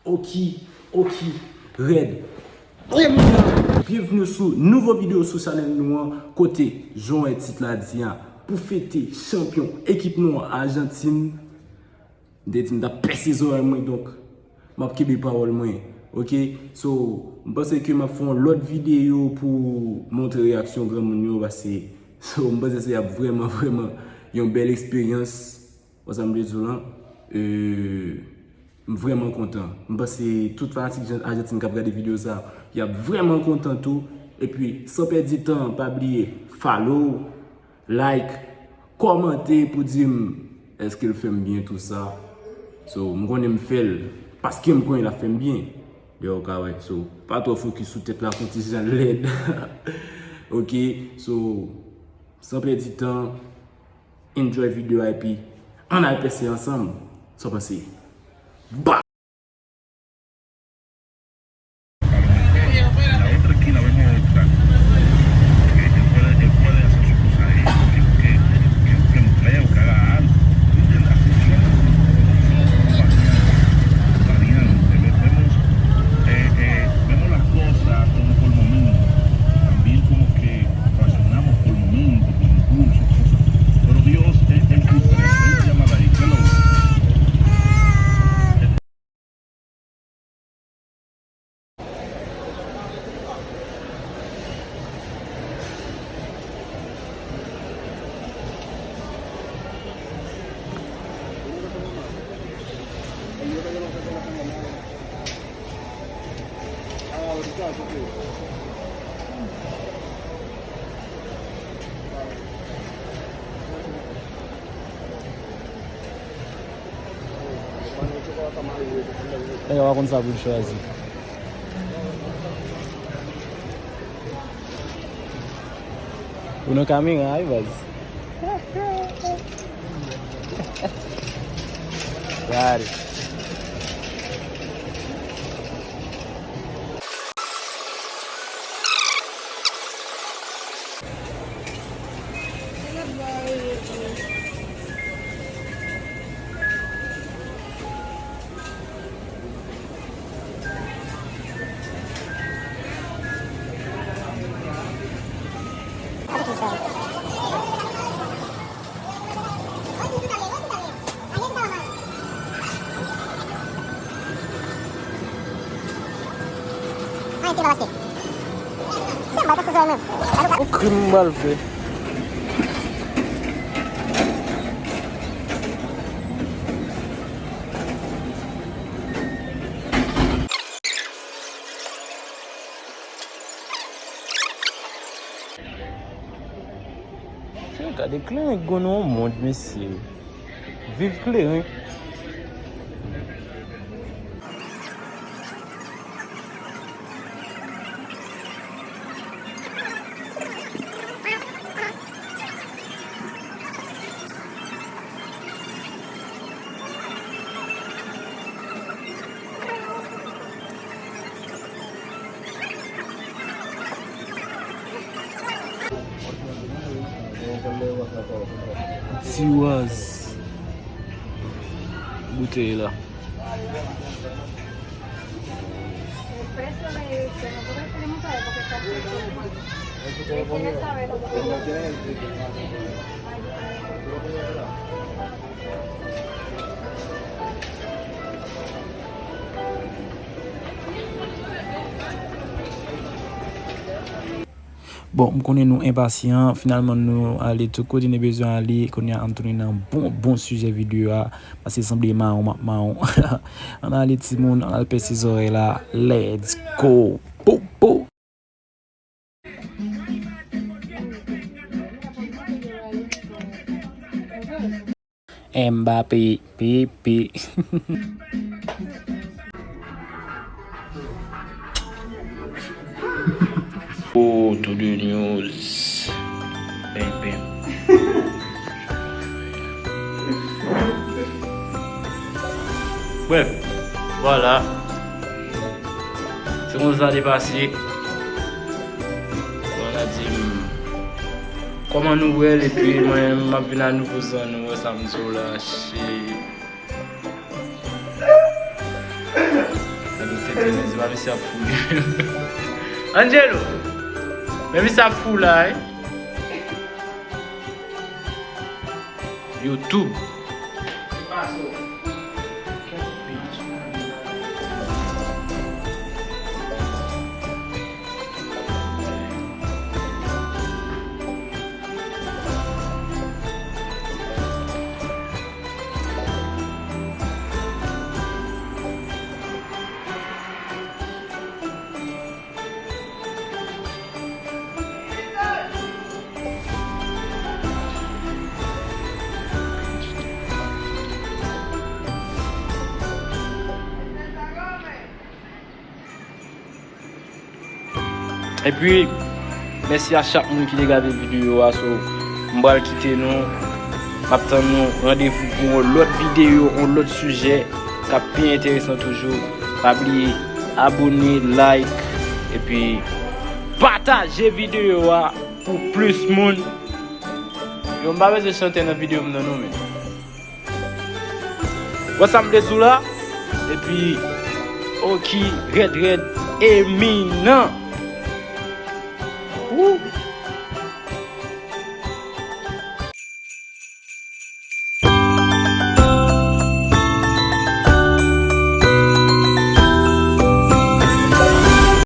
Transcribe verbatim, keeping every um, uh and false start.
Oki, oki, rèd. Premye, byenvni sou nouvo videyo sou chanèl nou an, kote, jan w wè tit la di a, pou fete chanpyon ekip nou an Ajantin. M te di m t ap pèse zòrèy mwen, donk, m ap kenbe pawòl mwen. Oke? So, m panse ke m ap fè yon lòt videyo pou montre reyaksyon granmoun yo, paske, so, m panse se ap vrèman, vrèman yon bèl eksperyans. Wè sa m vle di w lan? Euh, m vrèman kontan. M panse tout fanatik Jan-, Ajantin k ap gade videyo sa, y ap vrèman kontan tou. Epi, san pèdi tan, pa bliye follow, like, kòmante pou di m èske l fè m byen tou sa. So, m konnen m fè l paske m konnen l ap fè m byen. Dèyè w ka wè. So, pa twò fokis sou tèt la, fè yon ti jan lèd. Oke? So, san pèdi tan, enjoy videyo a epi ann al pèse ansanm. Sa w panse? Ba! La otra esquina vemos otra. Que, que puede, que puede hacer su cosa ahí, que, que, que, que empleo, que haga algo. ¿Entiendes? Así son, son variantes, variantes. Ve-, vemos, eh, eh, vemos las cosas como por momentos. También como que racionamos por momentos, por impulso, cosas. Pero Dios es, es diferente. Él llama la isla. Nèg la pa konn sa pou l chwazi. Ou nan kamera wi baz. Gade. Yon krim m pral fè. Gade kleren k gen nan yon mond, mesye. Viv kleren. Tiwaz. Boutèy la. Bon, m konnen nou enpasyan. Finalman, nou ale tout kote nou bezwen ale. Kounye a, ann tounen nan bon, bon sijè videyo a. Paske sanble mawon m ap mawon. Ann ale, timoun, ann al pèse zòrèy la. Let's go! Pou, pou! Mbappé, P P. Oh, to the news. Bang, bang. Bref, vwala. Se konsa sa te pase. Bon, n a di m, kòman nou wè l, epi mwen, m ap vin a nouvo zòn, nou wè sa m di w la, shit. Tete, men se pa misye ap fou li. Angelo, men misye ap fou la, wi. YouTube. Epi, mèsi a chak moun ki te gade videyo a. So, m pral kite nou. M ap tann nou randevou pou yon lòt videyo, yon lòt sijè k ap pi enteresan toujou. Pa bliye abone, like, epi pataje videyo a pou plis moun. Yo, m pa bezwen chante nan videyo m nan non, men. Wè sa m vle di w la? Epi, Oki, rèd, rèd, eminan. Woo!